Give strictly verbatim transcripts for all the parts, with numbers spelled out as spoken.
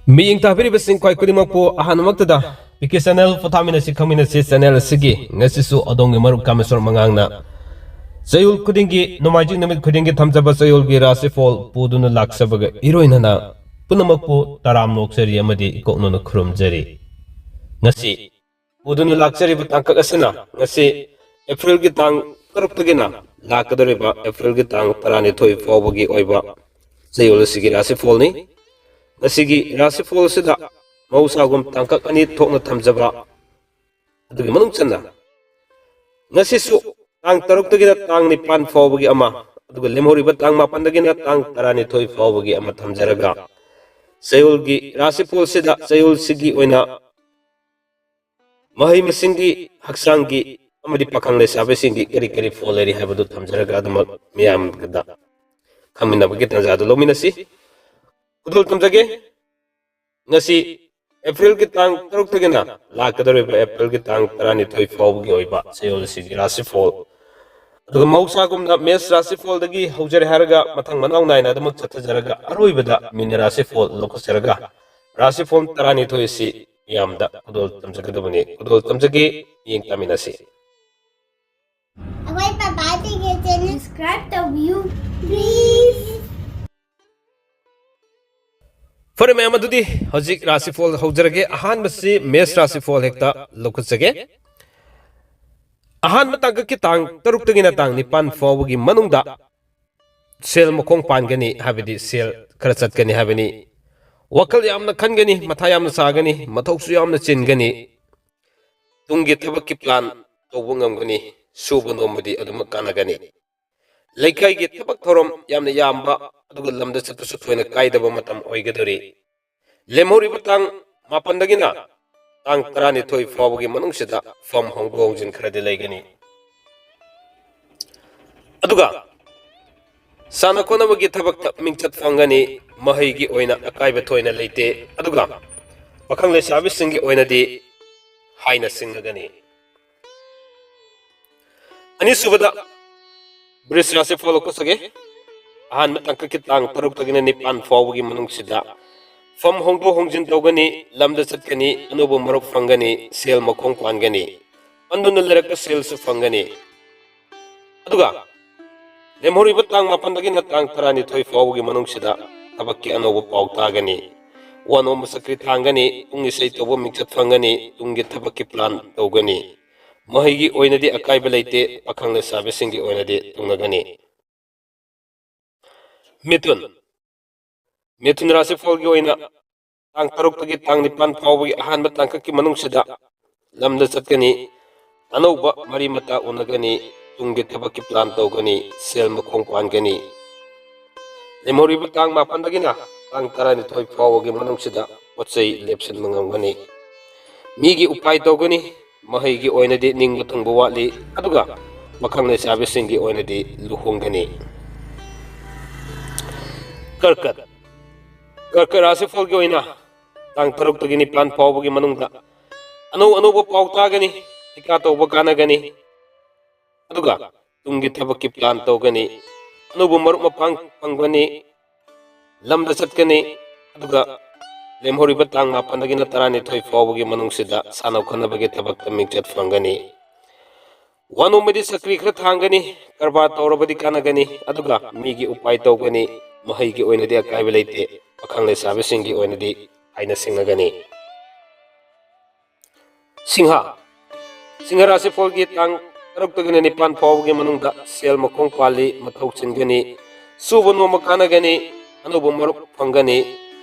ꯃꯤꯠꯌꯦꯡ ꯇꯥꯕꯤꯔꯤꯕꯁꯤꯡ ꯈ꯭ꯋꯥꯏ ꯈꯨꯗꯤꯡꯃꯛꯄꯨ ꯑꯍꯥꯟꯕꯃꯛꯇꯗ ꯄꯤ ꯀꯦ ꯆꯦꯅꯦꯜ ꯄꯣꯊꯥꯃꯤꯟꯅꯁꯤ ꯈꯪꯃꯤꯟꯅꯁꯤ ꯆꯦꯅꯦꯜ ꯑꯁꯤꯒꯤ ꯉꯁꯤꯁꯨ ꯑꯗꯣꯝꯒꯤ ꯃꯔꯨꯞ ꯀꯥꯃꯦꯁꯣꯔ ꯃꯉꯥꯡꯅ ꯆꯌꯣꯜ ꯈꯨꯗꯤꯡꯒꯤ ꯅꯣꯡꯃꯥꯏꯖꯤꯡ ꯅꯨꯃꯤꯠ ꯈꯨꯗꯤꯡꯒꯤ ꯊꯝꯖꯕ ꯆꯌꯣꯜꯒꯤ ꯔꯥꯁꯤꯐꯣꯜ ꯄꯨꯗꯨꯅ ꯂꯥꯛꯆꯕꯒ ꯏꯔꯣꯏꯅꯅ ꯄꯨꯝꯅꯃꯛꯄꯨ ꯇꯔꯥꯝ ꯅꯣꯛꯆꯔꯤ ꯑꯃꯗꯤ ꯏꯀꯣꯛꯅꯅ ꯈꯨꯔꯨꯝꯖꯔꯤ꯫ ꯉꯁꯤ ꯄꯨꯗꯨꯅ ꯂꯥꯛꯆꯔꯤꯕ ꯇꯥꯡꯀꯛ ꯑꯁꯤꯅ ꯉꯁꯤ ꯑꯦꯄ꯭ꯔꯤꯜꯒꯤ ꯇꯥꯡ ꯇꯔꯨꯛꯇꯒꯤꯅ ꯂꯥꯛꯀꯗꯧꯔꯤꯕ ꯑꯦꯄ꯭ꯔꯤꯜꯒꯤ ꯇꯥꯡ ꯇꯔꯥꯅꯤꯊꯣꯏ ꯐꯥꯎꯕꯒꯤ ꯑꯣꯏꯕ ꯆꯌꯣꯜ ꯑꯁꯤꯒꯤ ꯔꯥꯁꯤꯐꯣꯜꯅꯤ꯫ ꯉꯁꯤꯒꯤ ꯔꯥꯁꯤꯐꯣꯜ ꯑꯁꯤꯗ ꯃꯍꯧꯁꯥꯒꯨꯝ ꯇꯥꯡꯀꯛ ꯑꯅꯤ ꯊꯣꯛꯅ ꯊꯝꯖꯕ ꯑꯗꯨꯒꯤ ꯃꯅꯨꯡ ꯆꯟꯅ ꯉꯁꯤꯁꯨ ꯇꯥꯡ ꯇꯔꯨꯛꯇꯒꯤꯅ ꯇꯥꯡ ꯅꯤꯄꯥꯟ ꯐꯥꯎꯕꯒꯤ ꯑꯃ, ꯑꯗꯨꯒ ꯂꯦꯝꯍꯧꯔꯤꯕ ꯇꯥꯡ ꯃꯥꯄꯟꯗꯒꯤꯅ ꯇꯥꯡ ꯇꯔꯥꯅꯤꯊꯣꯏ ꯐꯥꯎꯕꯒꯤ ꯑꯃ ꯊꯝꯖꯔꯒ ꯆꯌꯣꯜꯒꯤ ꯔꯥꯁꯤꯐꯣꯜꯁꯤꯗ ꯆꯌꯣꯜꯁꯤꯒꯤ ꯑꯣꯏꯅ ꯃꯍꯩ ꯃꯁꯤꯡꯒꯤ, ꯍꯛꯆꯥꯡꯒꯤ ꯑꯃꯗꯤ ꯄꯥꯈꯪ ꯂꯩꯁꯥꯕꯤꯁꯤꯡꯒꯤ ꯀꯔꯤ ꯀꯔꯤ ꯐꯣꯜ ꯂꯩꯔꯤ ꯍꯥꯏꯕꯗꯨ ꯊꯝꯖꯔꯒ ꯑꯗꯨꯃꯛ ꯃꯤꯌꯥꯝꯗ ꯈꯪꯃꯤꯟꯅꯕꯒꯤ ꯇꯥꯟꯖꯥꯗꯨ ꯂꯧꯃꯤꯟꯅꯁꯤ꯫ ꯈꯨꯗꯣꯜ ꯊꯝꯖꯒꯦ꯫ ꯉꯁꯤ ꯑꯦꯄ꯭ꯔꯤꯜꯒꯤ ꯇꯥꯡ ꯇꯔꯨꯛꯇꯒꯤꯅ ꯂꯥꯛꯀꯗꯧꯔꯤꯕ ꯑꯦꯄ꯭ꯔꯤꯜꯒꯤ ꯇꯥꯡ ꯇꯔꯥꯅꯤꯊꯣꯏ ꯐꯥꯎꯕꯒꯤ ꯑꯣꯏꯕ ꯆꯌꯣꯜ ꯑꯁꯤꯒꯤ ꯔꯥꯁꯤꯐꯣꯜ, ꯑꯗꯨꯒ ꯃꯍꯧꯁꯥꯒꯨꯝꯅ ꯃꯦꯁ ꯔꯥꯁꯤꯐꯣꯜꯗꯒꯤ ꯍꯧꯖꯔꯦ ꯍꯥꯏꯔꯒ ꯃꯊꯪ ꯃꯅꯥꯎ ꯅꯥꯏꯅ ꯑꯗꯨꯃꯛ ꯆꯠꯊꯖꯔꯒ ꯑꯔꯣꯏꯕꯗ ꯃꯤꯅ ꯔꯥꯁꯤꯐꯣꯜ ꯂꯧꯈꯠꯆꯔꯒ ꯔꯥꯁꯤꯐꯣꯜ ꯇꯔꯥꯅꯤꯊꯣꯏ ꯑꯁꯤ ꯃꯤꯌꯥꯝꯗ ꯈꯨꯗꯣꯜ ꯇꯝꯖꯒꯗꯕꯅꯤ꯫ ꯈꯨꯗꯣꯜ ꯇꯝꯖꯒꯦ, ꯃꯤꯠꯌꯦꯡ ꯇꯥꯃꯤꯟꯅꯁꯤ꯫ ꯑꯩꯈꯣꯏ ꯄꯄꯥꯁꯤꯡꯒꯤ ꯆꯦꯅꯦꯜ subscribe ꯇꯧꯕꯤꯌꯨ, please. ꯐꯔꯦ ꯃꯌꯥꯝ, ꯑꯗꯨꯗꯤ ꯍꯧꯖꯤꯛ ꯔꯥꯁꯤꯐꯣꯜ ꯍꯧꯖꯔꯒꯦ꯫ ꯑꯍꯥꯟꯕꯁꯤ ꯃꯦꯁ ꯔꯥꯁꯤꯐꯣꯜ ꯍꯦꯛꯇ ꯂꯧꯈꯠꯆꯒꯦ꯫ ꯑꯍꯥꯟꯕ ꯇꯥꯡꯀꯛꯀꯤ ꯇꯥꯡ ꯇꯔꯨꯛꯇꯒꯤꯅ ꯇꯥꯡ ꯅꯤꯄꯥꯟ ꯐꯥꯎꯕꯒꯤ ꯃꯅꯨꯡꯗ ꯁꯦꯜ ꯃꯈꯣꯡ ꯄꯥꯟꯒꯅꯤ, ꯍꯥꯏꯕꯗꯤ ꯁꯦꯜ ꯈꯔ ꯆꯠꯀꯅꯤ ꯍꯥꯏꯕꯅꯤ꯫ ꯋꯥꯈꯜ ꯌꯥꯝꯅ ꯈꯟꯒꯅꯤ, ꯃꯊꯥ ꯌꯥꯝꯅ ꯁꯥꯒꯅꯤ, ꯃꯊꯧꯁꯨ ꯌꯥꯝꯅ ꯆꯤꯟꯒꯅꯤ꯫ ꯇꯨꯡꯒꯤ ꯊꯕꯛꯀꯤ plan ꯇꯧꯕ ꯉꯝꯒꯅꯤ, ꯁꯨꯕ ꯅꯣꯝꯕꯗꯤ ꯑꯗꯨꯃꯛ ꯀꯥꯟꯅꯒꯅꯤ꯫ ꯂꯩꯀꯥꯏꯒꯤ ꯊꯕꯛ ꯊꯧꯔꯝ ꯌꯥꯝꯅ ꯌꯥꯝꯕ, ꯑꯗꯨꯒ ꯂꯝꯗ ꯆꯠꯄꯁꯨ ꯊꯣꯏꯅ ꯀꯥꯏꯗꯕ ꯃꯇꯝ ꯑꯣꯏꯒꯗꯧꯔꯤ꯫ ꯂꯦꯝꯍꯧꯔꯤꯕ ꯇꯥꯡ ꯃꯥꯄꯟꯗꯒꯤꯅ ꯇꯥꯡ ꯇꯔꯥꯅꯤꯊꯣꯏ ꯐꯥꯎꯕꯒꯤ ꯃꯅꯨꯡꯁꯤꯗ ꯐꯝ ꯍꯣꯡꯗꯣꯛ ꯍꯣꯡꯖꯤꯟ ꯈꯔꯗꯤ ꯂꯩꯒꯅꯤ꯫ ꯑꯗꯨꯒ ꯁꯥꯟꯅ ꯈꯣꯠꯅꯕꯒꯤ ꯊꯕꯛꯇ ꯃꯤꯡꯆꯠ ꯐꯪꯒꯅꯤ, ꯃꯍꯩꯒꯤ ꯑꯣꯏꯅ ꯑꯀꯥꯏꯕ ꯊꯣꯏꯅ ꯂꯩꯇꯦ꯫ ꯑꯗꯨꯒ ꯄꯥꯈꯪ ꯂꯩꯁꯥꯕꯤꯁꯤꯡꯒꯤ ꯑꯣꯏꯅꯗꯤ ꯍꯥꯏꯅ ꯁꯤꯡꯅꯒꯅꯤ꯫ ꯑꯅꯤꯁꯨꯕꯗ ꯕ꯭ꯔꯤꯖ ꯔꯥꯁꯤꯐꯣꯜ ꯂꯧꯈꯠꯆꯒꯦ꯫ ꯑꯍꯥꯟꯕ ꯇꯥꯡꯀꯛꯀꯤ ꯇꯥꯡ ꯇꯔꯨꯛꯇꯒꯤꯅ ꯅꯤꯄꯥꯟ ꯐꯥꯎꯕꯒꯤ ꯃꯅꯨꯡꯁꯤꯗ ꯐꯝ ꯍꯣꯡꯗꯣꯛ ꯍꯣꯡꯖꯤꯟ ꯇꯧꯒꯅꯤ, ꯂꯝꯗ ꯆꯠꯀꯅꯤ, ꯑꯅꯧꯕ ꯃꯔꯨꯞ ꯐꯪꯒꯅꯤ, ꯁꯦꯜ ꯃꯈꯣꯡ ꯄꯥꯟꯒꯅꯤ, ꯄꯟꯗꯨꯅ ꯂꯩꯔꯛꯄ ꯁꯦꯜꯁꯨ ꯐꯪꯒꯅꯤ꯫ ꯑꯗꯨꯒ ꯂꯦꯝꯍꯧꯔꯤꯕ ꯇꯥꯡ ꯃꯥꯄꯟꯗꯒꯤꯅ ꯇꯥꯡ ꯇꯔꯥꯅꯤꯊꯣꯏ ꯐꯥꯎꯕꯒꯤ ꯃꯅꯨꯡꯁꯤꯗ ꯊꯕꯛꯀꯤ ꯑꯅꯧꯕ ꯄꯥꯎ ꯇꯥꯒꯅꯤ꯫ ꯋꯥ ꯅꯣꯝꯕ ꯆꯀ꯭ꯔꯤ ꯊꯥꯡꯒꯅꯤ, ꯄꯨꯡ ꯏꯁꯩ ꯇꯧꯕ ꯃꯤꯡꯆꯠ ꯐꯪꯒꯅꯤ, ꯇꯨꯡꯒꯤ ꯊꯕꯛꯀꯤ ꯄ꯭ꯂꯥꯟ ꯇꯧꯒꯅꯤ꯫ ꯃꯍꯩꯒꯤ ꯑꯣꯏꯅꯗꯤ ꯑꯀꯥꯏꯕ ꯂꯩꯇꯦ, ꯄꯥꯈꯪ ꯂꯩꯁꯥꯕꯤꯁꯤꯡꯒꯤ ꯑꯣꯏꯅꯗꯤ ꯇꯧꯅꯒꯅꯤ꯫ ꯃꯤꯊꯨꯟ, ꯃꯤꯊꯨꯟ ꯔꯥꯁꯤꯐꯣꯜꯒꯤ ꯑꯣꯏꯅ ꯇꯥꯡ ꯇꯔꯨꯛꯇꯒꯤ ꯇꯥꯡ ꯅꯤꯄꯥꯟ ꯐꯥꯎꯕꯒꯤ ꯑꯍꯥꯟꯕ ꯇꯥꯡꯀꯛꯀꯤ ꯃꯅꯨꯡꯁꯤꯗ ꯂꯝꯗ ꯆꯠꯀꯅꯤ, ꯑꯅꯧꯕ ꯃꯔꯤ ꯃꯇꯥ ꯎꯅꯒꯅꯤ, ꯇꯨꯡꯒꯤ ꯊꯕꯛꯀꯤ ꯄ꯭ꯂꯥꯟ ꯇꯧꯒꯅꯤ, ꯁꯦꯜ ꯃꯈꯣꯡ ꯄꯥꯟꯒꯅꯤ꯫ ꯂꯦꯝꯍꯧꯔꯤꯕ ꯇꯥꯡ ꯃꯥꯄꯟꯗꯒꯤꯅ ꯇꯥꯡ ꯇꯔꯥꯅꯤꯊꯣꯏ ꯐꯥꯎꯕꯒꯤ ꯃꯅꯨꯡꯁꯤꯗ ꯄꯣꯠ ꯆꯩ ꯂꯦꯞꯁꯤꯟꯕ ꯉꯝꯒꯅꯤ꯫ ꯃꯤꯒꯤ ꯎꯄꯥꯏ ꯇꯧꯒꯅꯤ, ꯃꯍꯩꯒꯤ ꯑꯣꯏꯅꯗꯤ ꯅꯤꯡꯕ ꯊꯨꯡꯕ ꯋꯥꯠꯂꯤ, ꯑꯗꯨꯒ ꯄꯥꯈꯪ ꯂꯩꯁꯥꯕꯤꯁꯤꯡꯒꯤ ꯑꯣꯏꯅꯗꯤ ꯂꯨꯍꯣꯡꯒꯅꯤ꯫ ꯀꯔꯀꯠ, ꯀꯔꯀꯠ ꯔꯥꯁꯤꯐꯜꯒꯤ ꯑꯣꯏꯅ ꯇꯥꯡ ꯇꯔꯨꯛꯇꯒꯤ ꯅꯤꯄꯥꯟ ꯐꯥꯎꯕꯒꯤ ꯃꯅꯨꯡꯗ ꯑꯅꯧ ꯑꯅꯧꯕ ꯄꯥꯎ ꯇꯥꯒꯅꯤ, ꯊꯤꯀꯥ ꯇꯧꯕ ꯀꯥꯟꯅꯒꯅꯤ, ꯑꯗꯨꯒ ꯇꯨꯡꯒꯤ ꯊꯕꯛꯀꯤ ꯄ꯭ꯂꯥꯟ ꯇꯧꯒꯅꯤ, ꯑꯅꯧꯕ ꯃꯔꯨꯞ ꯃꯄꯥꯡ ꯐꯪꯒꯅꯤ, ꯂꯝꯗ ꯆꯠꯀꯅꯤ, ꯑꯗꯨꯒ ꯂꯦꯝꯍꯧꯔꯤꯕ ꯇꯥꯡ ꯃꯥꯄꯟꯗꯒꯤꯅ ꯇꯔꯥꯅꯤꯊꯣꯏ ꯐꯥꯎꯕꯒꯤ ꯃꯅꯨꯡꯁꯤꯗ ꯁꯥꯟꯅ ꯈꯣꯠꯅꯕꯒꯤ ꯊꯕꯛꯇ ꯃꯤꯡꯆꯠ ꯐꯪꯒꯅꯤ꯫ ꯋꯥꯅꯣꯝꯕꯗꯤ ꯆꯀ꯭ꯔꯤ ꯈꯔ ꯊꯥꯡꯒꯅꯤ, ꯀꯔꯕꯥꯔ ꯇꯧꯔꯕꯗꯤ ꯀꯥꯟꯅꯒꯅꯤ, ꯑꯗꯨꯒ ꯃꯤꯒꯤ ꯎꯄꯥꯏ ꯇꯧꯒꯅꯤ, ꯃꯍꯩꯒꯤ ꯑꯣꯏꯅꯗꯤ ꯑꯀꯥꯏꯕ ꯂꯩꯇꯦ, ꯄꯥꯈꯪ ꯂꯩꯁꯥꯕꯤꯁꯤꯡꯒꯤ ꯑꯣꯏꯅꯗꯤ ꯍꯥꯏꯅ ꯁꯤꯡꯅꯒꯅꯤ꯫ ꯁꯤꯡꯍ, ꯁꯤꯡꯍ ꯔꯥꯁꯤꯐꯜꯒꯤ ꯇꯥꯡ ꯇꯔꯨꯛꯇꯒꯤꯅ ꯅꯤꯄꯥꯟ ꯐꯥꯎꯕꯒꯤ ꯃꯅꯨꯡꯗ ꯁꯦꯜ ꯃꯈꯣꯡ ꯄꯥꯜꯂꯤ, ꯃꯊꯧ ꯆꯤꯟꯒꯅꯤ, ꯁꯨꯕ ꯅꯣꯝꯕ ꯀꯥꯟꯅꯒꯅꯤ, ꯑꯅꯧꯕ ꯃꯔꯨꯞ ꯐꯪꯒꯅꯤ꯫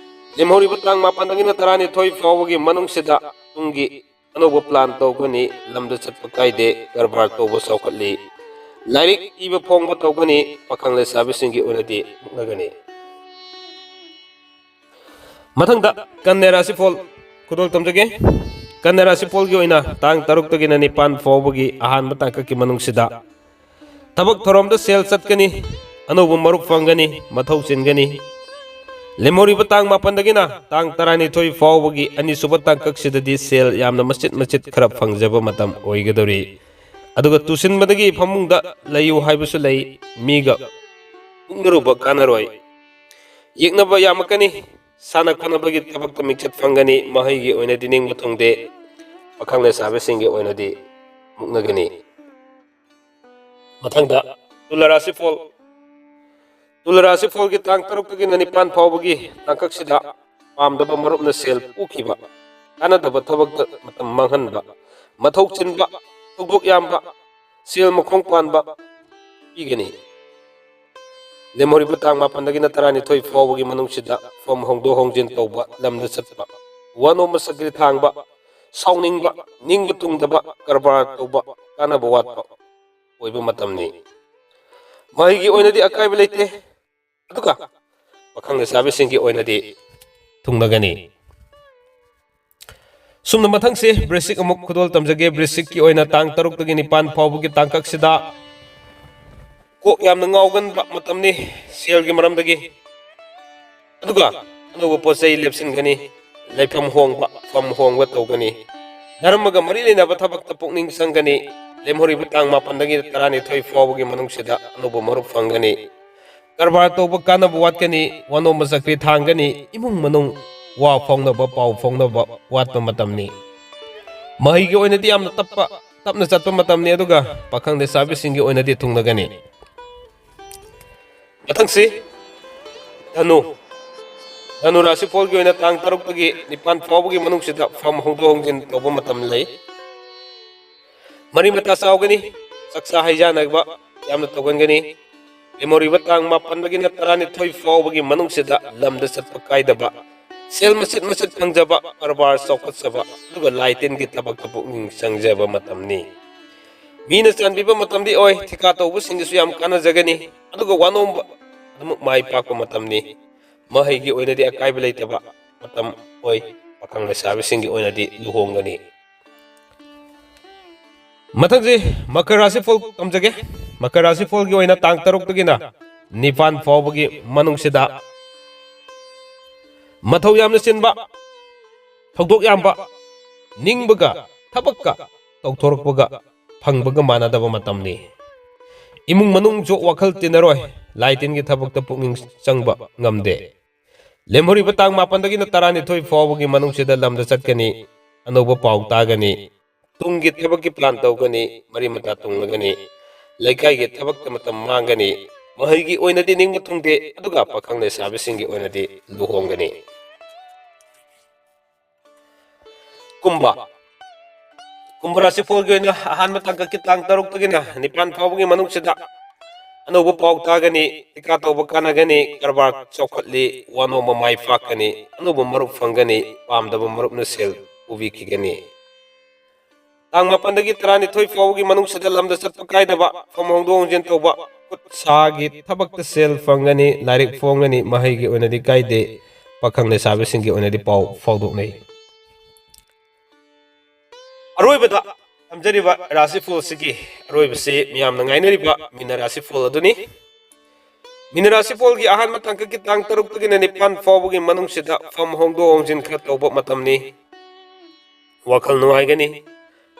ꯂꯦꯝꯍꯧꯔꯤꯕ ꯇꯥꯡ ꯃꯥꯄꯟꯗꯒꯤꯅ ꯇꯔꯥꯅꯤꯊꯣꯏ ꯐꯥꯎꯕꯒꯤ ꯃꯅꯨꯡꯁꯤꯗ ꯇꯨꯡꯒꯤ ꯑꯅꯧꯕ ꯄ꯭ꯂꯥꯟ ꯇꯧꯒꯅꯤ, ꯂꯝꯗ ꯆꯠꯄ ꯀꯥꯏꯗꯦ, ꯀꯔꯕꯥꯔ ꯇꯧꯕ ꯆꯥꯎꯈꯠꯂꯤ, ꯂꯥꯏꯔꯤꯛ ꯏꯕ ꯐꯣꯡꯕ ꯇꯧꯒꯅꯤ, ꯄꯥꯈꯪ ꯂꯩꯁꯥꯕꯤꯁꯤꯡꯒꯤ ꯑꯣꯏꯅꯗꯤ ꯃꯨꯛꯅꯒꯅꯤ꯫ ꯃꯊꯪꯗ ꯀꯟꯌꯥ ꯔꯥꯁꯤꯐꯣꯜ ꯈꯨꯗꯣꯜ ꯇꯝꯖꯒꯦ꯫ ꯀꯟꯌꯥ ꯔꯥꯁꯤꯐꯣꯜꯒꯤ ꯑꯣꯏꯅ ꯇꯥꯡ ꯇꯔꯨꯛꯇꯒꯤꯅ ꯅꯤꯄꯥꯟ ꯐꯥꯎꯕꯒꯤ ꯑꯍꯥꯟꯕ ꯇꯥꯡꯀꯛꯀꯤ ꯃꯅꯨꯡꯁꯤꯗ ꯊꯕꯛ ꯊꯧꯔꯝꯗ ꯁꯦꯜ ꯆꯠꯀꯅꯤ, ꯑꯅꯧꯕ ꯃꯔꯨꯞ ꯐꯪꯒꯅꯤ, ꯃꯊꯧ ꯆꯤꯟꯒꯅꯤ꯫ ꯂꯦꯝꯍꯧꯔꯤꯕ ꯇꯥꯡ ꯃꯥꯄꯟꯗꯒꯤꯅ ꯇꯥꯡ ꯇꯔꯥꯅꯤꯊꯣꯏ ꯐꯥꯎꯕꯒꯤ ꯑꯅꯤꯁꯨꯕ ꯇꯥꯡꯀꯛꯁꯤꯗꯗꯤ ꯁꯦꯜ ꯌꯥꯝꯅ ꯃꯆꯤꯠ ꯃꯆꯤꯠ ꯈꯔ ꯐꯪꯖꯕ ꯃꯇꯝ ꯑꯣꯏꯒꯗꯧꯔꯤ꯫ ꯑꯗꯨꯒ ꯇꯨꯁꯤꯟꯕꯗꯒꯤ ꯐꯃꯨꯡꯗ ꯂꯩꯌꯨ ꯍꯥꯏꯕꯁꯨ ꯂꯩ, ꯃꯤꯒ ꯃꯨꯛꯅꯔꯨꯕ ꯀꯥꯟꯅꯔꯣꯏ꯫ ꯌꯦꯛꯅꯕ ꯌꯥꯝꯃꯛꯀꯅꯤ, ꯁꯥꯟꯅ ꯈꯣꯠꯅꯕꯒꯤ ꯊꯕꯛꯇ ꯃꯤꯡꯆꯠ ꯐꯪꯒꯅꯤ꯫ ꯃꯍꯩꯒꯤ ꯑꯣꯏꯅꯗꯤ ꯅꯤꯡꯕ ꯊꯨꯡꯗꯦ꯫ ꯄꯥꯈꯪ ꯂꯩꯁꯥꯕꯤꯁꯤꯡꯒꯤ ꯑꯣꯏꯅꯗꯤ ꯃꯨꯛꯅꯒꯅꯤ꯫ ꯃꯊꯪꯗ ꯇꯨꯂꯥ ꯔꯥꯁꯤꯐꯣꯜ꯫ ꯇꯨꯂꯥ ꯔꯥꯁꯤꯐꯣꯜꯒꯤ ꯇꯥꯡ ꯇꯔꯨꯛꯇꯒꯤꯅ ꯅꯤꯄꯥꯟ ꯐꯥꯎꯕꯒꯤ ꯇꯥꯡꯀꯛꯁꯤꯗ ꯄꯥꯝꯗꯕ ꯃꯔꯨꯞꯅ ꯁꯦꯜ ꯄꯨꯈꯤꯕ, ꯀꯥꯟꯅꯗꯕ ꯊꯕꯛꯇ ꯃꯇꯝ ꯃꯥꯡꯍꯟꯕ, ꯃꯊꯧ ꯆꯤꯟꯕ, ꯊꯧꯗꯣꯛ ꯌꯥꯝꯕ, ꯁꯦꯜ ꯃꯈꯣꯡ ꯄꯥꯟꯕ ꯄꯤꯒꯅꯤ꯫ ꯂꯦꯝꯍꯧꯔꯤꯕ ꯇꯥꯡ ꯃꯥꯄꯟꯗꯒꯤꯅ ꯇꯔꯥꯅꯤꯊꯣꯏ ꯐꯥꯎꯕꯒꯤ ꯃꯅꯨꯡꯁꯤꯗ ꯐꯝ ꯍꯣꯡꯗꯣꯛ ꯍꯣꯡꯖꯤꯟ ꯇꯧꯕ, ꯂꯝꯗ ꯆꯠꯄ, ꯋꯥꯅꯣꯝꯕ ꯆꯀ꯭ꯔꯤ ꯊꯥꯡꯕ, ꯁꯥꯎꯅꯤꯡꯕ, ꯅꯤꯡꯕ ꯊꯨꯡꯗꯕ, ꯀꯔꯕꯥꯔ ꯇꯧꯕ, ꯀꯥꯟꯅꯕ ꯋꯥꯠꯄ ꯑꯣꯏꯕ ꯃꯇꯝꯅꯤ꯫ ꯃꯍꯩꯒꯤ ꯑꯣꯏꯅꯗꯤ ꯑꯀꯥꯏꯕ ꯂꯩꯇꯦ꯫ ꯑꯗꯨꯒ ꯄꯥꯈꯪ ꯂꯩꯁꯥꯕꯤꯁꯤꯡꯒꯤ ꯑꯣꯏꯅꯗꯤ ꯊꯨꯡꯅꯒꯅꯤ꯫ ꯁꯨꯝꯅ ꯃꯊꯪꯁꯤ ꯕ꯭ꯔꯤꯁꯤꯛ ꯑꯃꯨꯛ ꯈꯨꯗꯣꯜ ꯇꯝꯖꯒꯦ꯫ ꯕ꯭ꯔꯤꯁꯤꯛꯀꯤ ꯑꯣꯏꯅ ꯇꯥꯡ ꯇꯔꯨꯛꯇꯒꯤ ꯅꯤꯄꯥꯟ ꯐꯥꯎꯕꯒꯤ ꯇꯥꯡꯀꯛꯁꯤꯗ ꯀꯣꯛ ꯌꯥꯝꯅ ꯉꯥꯎꯒꯟꯕ ꯃꯇꯝꯅꯤ ꯁꯦꯜꯒꯤ ꯃꯔꯝꯗꯒꯤ꯫ ꯑꯗꯨꯒ ꯑꯅꯧꯕ ꯄꯣꯠ ꯆꯩ ꯂꯦꯞꯁꯤꯟꯒꯅꯤ, ꯂꯩꯐꯝ ꯍꯣꯡꯕ, ꯐꯝ ꯍꯣꯡꯕ ꯇꯧꯒꯅꯤ꯫ ꯙꯔꯃꯒ ꯃꯔꯤ ꯂꯩꯅꯕ ꯊꯕꯛꯇ ꯄꯨꯛꯅꯤꯡ ꯆꯪꯒꯅꯤ꯫ ꯂꯦꯝꯍꯧꯔꯤꯕ ꯇꯥꯡ ꯃꯥꯄꯟꯗꯒꯤ ꯇꯔꯥꯅꯤꯊꯣꯏ ꯐꯥꯎꯕꯒꯤ ꯃꯅꯨꯡꯁꯤꯗ ꯑꯅꯧꯕ ꯃꯔꯨꯞ ꯐꯪꯒꯅꯤ꯫ ꯀꯔꯕꯥꯔ ꯇꯧꯕ ꯀꯥꯟꯅꯕ ꯋꯥꯠꯀꯅꯤ, ꯋꯥꯅꯣꯝꯕ ꯆꯀ꯭ꯔꯤ ꯊꯥꯡꯒꯅꯤ, ꯏꯃꯨꯡ ꯃꯅꯨꯡ ꯋꯥ ꯐꯥꯎꯅꯕ, ꯄꯥꯎ ꯐꯥꯎꯅꯕ ꯋꯥꯠꯄ ꯃꯇꯝꯅꯤ꯫ ꯃꯍꯩꯒꯤ ꯑꯣꯏꯅꯗꯤ ꯌꯥꯝꯅ ꯇꯞꯄ, ꯇꯞꯅ ꯆꯠꯄ ꯃꯇꯝꯅꯤ, ꯑꯗꯨꯒ ꯄꯥꯈꯪ ꯂꯩꯁꯥꯕꯤꯁꯤꯡꯒꯤ ꯑꯣꯏꯅꯗꯤ ꯊꯨꯡꯅꯒꯅꯤ꯫ ꯃꯊꯪꯁꯤ ꯙꯅꯨ꯫ ꯙꯅꯨ ꯔꯥꯁꯤꯐꯣꯜꯒꯤ ꯑꯣꯏꯅ ꯇꯥꯡ ꯇꯔꯨꯛꯇꯒꯤ ꯅꯤꯄꯥꯟ ꯐꯥꯎꯕꯒꯤ ꯃꯅꯨꯡꯁꯤꯗ ꯐꯝ ꯍꯣꯡꯗꯣꯛ ꯍꯣꯡꯖꯤꯟ ꯇꯧꯕ ꯃꯇꯝ ꯂꯩ꯫ ꯃꯔꯤ ꯃꯇꯥ ꯆꯥꯎꯒꯅꯤ, ꯆꯥꯛꯆꯥ ꯍꯩꯖꯥꯟꯅꯕ ꯌꯥꯝꯅ ꯇꯧꯒꯟꯒꯅꯤ꯫ ꯂꯦꯝꯍꯧꯔꯤꯕ ꯇꯥꯡ ꯃꯥꯄꯟꯗꯒꯤꯅ ꯇꯔꯥꯅꯤꯊꯣꯏ ꯐꯥꯎꯕꯒꯤ ꯃꯅꯨꯡꯁꯤꯗ ꯂꯝꯗ ꯆꯠꯄ ꯀꯥꯏꯗꯕ, ꯁꯦꯜ ꯃꯆꯤꯠ ꯃꯆꯤꯠ ꯐꯪꯖꯕ, ꯀꯔꯕꯥꯔ ꯆꯥꯎꯈꯠꯆꯕ, ꯑꯗꯨꯒ ꯂꯥꯏ ꯇꯤꯟꯒꯤ ꯊꯕꯛꯇ ꯄꯨꯛꯅꯤꯡ ꯆꯪꯖꯕ ꯃꯇꯝꯅꯤ꯫ ꯃꯤꯅ ꯆꯥꯟꯕꯤꯕ ꯃꯇꯝꯗꯤ ꯑꯣꯏ, ꯊꯤꯀꯥ ꯇꯧꯕꯁꯤꯡꯒꯤꯁꯨ ꯌꯥꯝ ꯀꯥꯟꯅꯖꯒꯅꯤ, ꯑꯗꯨꯒ ꯋꯥꯅꯣꯝꯕ ꯑꯗꯨꯃꯛ ꯃꯥꯏ ꯄꯥꯛꯄ ꯃꯇꯝꯅꯤ꯫ ꯃꯍꯩꯒꯤ ꯑꯣꯏꯅꯗꯤ ꯑꯀꯥꯏꯕ ꯂꯩꯇꯕ ꯃꯇꯝ ꯑꯣꯏ, ꯄꯥꯈꯪ ꯂꯩꯁꯥꯕꯤꯁꯤꯡꯒꯤ ꯑꯣꯏꯅꯗꯤ ꯂꯨꯍꯣꯡꯒꯅꯤ꯫ ꯃꯊꯪꯁꯤ ꯃꯀꯔ ꯔꯥꯁꯤꯐꯣꯜ ꯇꯝꯖꯒꯦ꯫ ꯃꯀꯔ ꯔꯥꯁꯤꯐꯣꯜꯒꯤ ꯑꯣꯏꯅ ꯇꯥꯡ ꯇꯔꯨꯛꯇꯒꯤꯅ ꯅꯤꯄꯥꯟ ꯐꯥꯎꯕꯒꯤ ꯃꯅꯨꯡꯁꯤꯗ ꯃꯊꯧ ꯌꯥꯝꯅ ꯆꯤꯟꯕ, ꯊꯧꯗꯣꯛ ꯌꯥꯝꯕ, ꯅꯤꯡꯕꯒ ꯊꯕꯛꯀ ꯇꯧꯊꯣꯔꯛꯄꯒ ꯐꯪꯕꯒ ꯃꯥꯟꯅꯗꯕ ꯃꯇꯝꯅꯤ꯫ ꯏꯃꯨꯡ ꯃꯅꯨꯡꯁꯨ ꯋꯥꯈꯜ ꯇꯤꯟꯅꯔꯣꯏ, ꯂꯥꯏ ꯇꯤꯟꯒꯤ ꯊꯕꯛꯇ ꯄꯨꯛꯅꯤꯡ ꯆꯪꯕ ꯉꯝꯗꯦ꯫ ꯂꯦꯝꯍꯧꯔꯤꯕ ꯇꯥꯡ ꯃꯥꯄꯟꯗꯒꯤꯅ ꯇꯔꯥꯅꯤꯊꯣꯏ ꯐꯥꯎꯕꯒꯤ ꯃꯅꯨꯡꯁꯤꯗ ꯂꯝꯗ ꯆꯠꯀꯅꯤ, ꯑꯅꯧꯕ ꯄꯥꯎ ꯇꯥꯒꯅꯤ, ꯇꯨꯡꯒꯤ ꯊꯕꯛꯀꯤ ꯄ꯭ꯂꯥꯟ ꯇꯧꯒꯅꯤ, ꯃꯔꯤ ꯃꯇꯥ ꯇꯨꯡꯂꯒꯅꯤ, ꯂꯩꯀꯥꯏꯒꯤ ꯊꯕꯛꯇ ꯃꯇꯝ ꯃꯥꯡꯒꯅꯤ, ꯃꯍꯩꯒꯤ ꯑꯣꯏꯅꯗꯤ ꯅꯤꯡꯕ ꯊꯨꯡꯗꯦ, ꯑꯗꯨꯒ ꯄꯥꯈꯪ ꯂꯩꯁꯥꯕꯤꯁꯤꯡꯒꯤ ꯑꯣꯏꯅꯗꯤ ꯂꯨꯍꯣꯡꯒꯅꯤ꯫ ꯀꯨꯝꯕ꯫ ꯀꯨꯝꯚ ꯔꯥꯁꯤꯐꯣꯜꯒꯤ ꯑꯣꯏꯅ ꯑꯍꯥꯟꯕ ꯇꯥꯡꯀꯛꯀꯤ ꯇꯥꯡ ꯇꯔꯨꯛꯇꯒꯤꯅ ꯅꯤꯄꯥꯟ ꯐꯥꯎꯕꯒꯤ ꯃꯅꯨꯡꯁꯤꯗ ꯑꯅꯧꯕ ꯄꯥꯎ ꯇꯥꯒꯅꯤ, ꯊꯤꯀꯥ ꯇꯧꯕ ꯀꯥꯟꯅꯒꯅꯤ, ꯀꯔꯕꯥꯔ ꯆꯥꯎꯈꯠꯂꯤ, ꯋꯥꯅꯣꯝꯕ ꯃꯥꯏ ꯄꯥꯛꯀꯅꯤ, ꯑꯅꯧꯕ ꯃꯔꯨꯞ ꯐꯪꯒꯅꯤ, ꯄꯥꯝꯗꯕ ꯃꯔꯨꯞꯅ ꯁꯦꯜ ꯄꯨꯕꯤꯈꯤꯒꯅꯤ꯫ ꯇꯥꯡ ꯃꯥꯄꯟꯗꯒꯤ ꯇꯔꯥꯅꯤꯊꯣꯏ ꯐꯥꯎꯕꯒꯤ ꯃꯅꯨꯡꯁꯤꯗ ꯂꯝꯗ ꯆꯠꯄ ꯀꯥꯏꯗꯕ, ꯃꯐꯝ ꯍꯣꯡꯗꯣꯛ ꯍꯣꯡꯖꯤꯟ ꯇꯧꯕ, ꯈꯨꯠ ꯁꯥꯒꯤ ꯊꯕꯛꯇ ꯁꯦꯜ ꯐꯪꯒꯅꯤ, ꯂꯥꯏꯔꯤꯛ ꯐꯣꯡꯒꯅꯤ, ꯃꯍꯩꯒꯤ ꯑꯣꯏꯅꯗꯤ ꯀꯥꯏꯗꯦ, ꯄꯥꯈꯪ ꯂꯩꯁꯥꯕꯤꯁꯤꯡꯒꯤ ꯑꯣꯏꯅꯗꯤ ꯄꯥꯎ ꯐꯥꯎꯗꯣꯛꯅꯩ꯫ ꯑꯔꯣꯏꯕꯗ ꯊꯝꯖꯔꯤꯕ ꯔꯥꯁꯤꯐꯣꯜꯁꯤꯒꯤ ꯑꯔꯣꯏꯕꯁꯤ ꯃꯤꯌꯥꯝꯅ ꯉꯥꯏꯅꯔꯤꯕ ꯃꯤꯅ ꯔꯥꯁꯤꯐꯣꯜ ꯑꯗꯨꯅꯤ꯫ ꯃꯤꯅ ꯔꯥꯁꯤꯐꯣꯜꯒꯤ ꯑꯍꯥꯟꯕ ꯇꯥꯡꯀꯛꯀꯤ ꯇꯥꯡ ꯇꯔꯨꯛꯇꯒꯤꯅ ꯅꯤꯄꯥꯟ ꯐꯥꯎꯕꯒꯤ ꯃꯅꯨꯡꯁꯤꯗ ꯐꯝ ꯍꯣꯡꯗꯣꯛ ꯍꯣꯡꯖꯤꯟ ꯈꯔ ꯇꯧꯕ ꯃꯇꯝꯅꯤ꯫ ꯋꯥꯈꯜ ꯅꯨꯡꯉꯥꯏꯒꯅꯤ,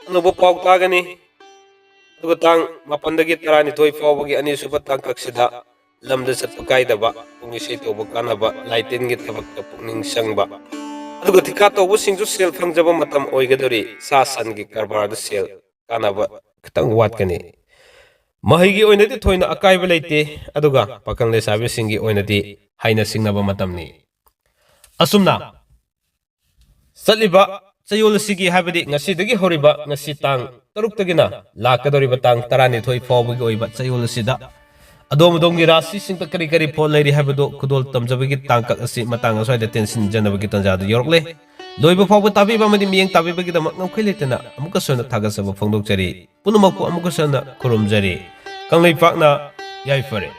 ꯑꯅꯧꯕ ꯄꯥꯎ ꯇꯥꯒꯅꯤ꯫ ꯑꯗꯨꯒ ꯇꯥꯡ ꯃꯥꯄꯟꯗꯒꯤ ꯇꯔꯥꯅꯤꯊꯣꯏ ꯐꯥꯎꯕꯒꯤ ꯑꯅꯤꯁꯨꯕ ꯇꯥꯡꯀꯛꯁꯤꯗ ꯂꯝꯗ ꯆꯠꯄ ꯀꯥꯏꯗꯕ, ꯄꯨꯡ ꯏꯁꯩ ꯇꯧꯕ ꯀꯥꯟꯅꯕ, ꯂꯥꯏꯇꯤꯟꯒꯤ ꯊꯕꯛꯇ ꯄꯨꯛꯅꯤꯡ ꯆꯪꯕ, ꯑꯗꯨꯒ ꯊꯤꯀꯥ ꯇꯧꯕꯁꯤꯡꯁꯨ ꯁꯦꯜ ꯐꯪꯖꯕ ꯃꯇꯝ ꯑꯣꯏꯒꯗꯧꯔꯤ꯫ ꯁꯥ ꯁꯟꯒꯤ ꯀꯔꯕꯥꯔꯗ ꯁꯦꯜ ꯀꯥꯟꯅꯕ ꯈꯤꯇꯪ ꯋꯥꯠꯀꯅꯤ꯫ ꯃꯍꯩꯒꯤ ꯑꯣꯏꯅꯗꯤ ꯊꯣꯏꯅ ꯑꯀꯥꯏꯕ ꯂꯩꯇꯦ, ꯑꯗꯨꯒ ꯄꯥꯈꯪ ꯂꯩꯁꯥꯕꯤꯁꯤꯡꯒꯤ ꯑꯣꯏꯅꯗꯤ ꯍꯥꯏꯅ ꯁꯤꯡꯅꯕ ꯃꯇꯝꯅꯤ꯫ ꯑꯁꯨꯝꯅ ꯆꯠꯂꯤꯕ ꯆꯌꯣꯜ ꯑꯁꯤꯒꯤ, ꯍꯥꯏꯕꯗꯤ ꯉꯁꯤꯗꯒꯤ ꯍꯧꯔꯤꯕ, ꯉꯁꯤ ꯇꯥꯡ ꯇꯔꯨꯛꯇꯒꯤꯅ ꯂꯥꯛꯀꯗꯧꯔꯤꯕ ꯇꯥꯡ ꯇꯔꯥꯅꯤꯊꯣꯏ ꯐꯥꯎꯕꯒꯤ ꯑꯣꯏꯕ ꯆꯌꯣꯜ ꯑꯁꯤꯗ ꯑꯗꯣꯝ ꯑꯗꯣꯝꯒꯤ ꯔꯥꯁꯤꯁꯤꯡꯗ ꯀꯔꯤ ꯀꯔꯤ ꯐꯣꯜ ꯂꯩꯔꯤ ꯍꯥꯏꯕꯗꯨ ꯈꯨꯗꯣꯜ ꯇꯝꯖꯕꯒꯤ ꯇꯥꯡꯀꯛ ꯑꯁꯤ ꯃꯇꯥꯡ ꯑꯁ꯭ꯋꯥꯏꯗ ꯇꯦꯟꯁꯤꯟꯖꯅꯕꯒꯤ ꯇꯥꯟꯖꯥꯗꯨ ꯌꯧꯔꯛꯂꯦ꯫ ꯂꯣꯏꯕ ꯐꯥꯎꯕ ꯇꯥꯕꯤꯕ ꯑꯃꯗꯤ ꯃꯤꯠꯌꯦꯡ ꯇꯥꯕꯤꯕꯒꯤꯗꯃꯛ ꯉꯝꯈꯩ ꯂꯩꯇꯅ ꯑꯃꯨꯛꯀꯁꯨ ꯍꯟꯅ ꯊꯥꯒꯠꯆꯕ ꯐꯣꯡꯗꯣꯛꯆꯔꯤ꯫ ꯄꯨꯝꯅꯃꯛꯄꯨ ꯑꯃꯨꯛꯀꯁꯨ ꯍꯟꯅ ꯈꯨꯔꯨꯝꯖꯔꯤ꯫ ꯀꯪꯂꯩꯄꯥꯛꯅ ꯌꯥꯏꯐꯔꯦ꯫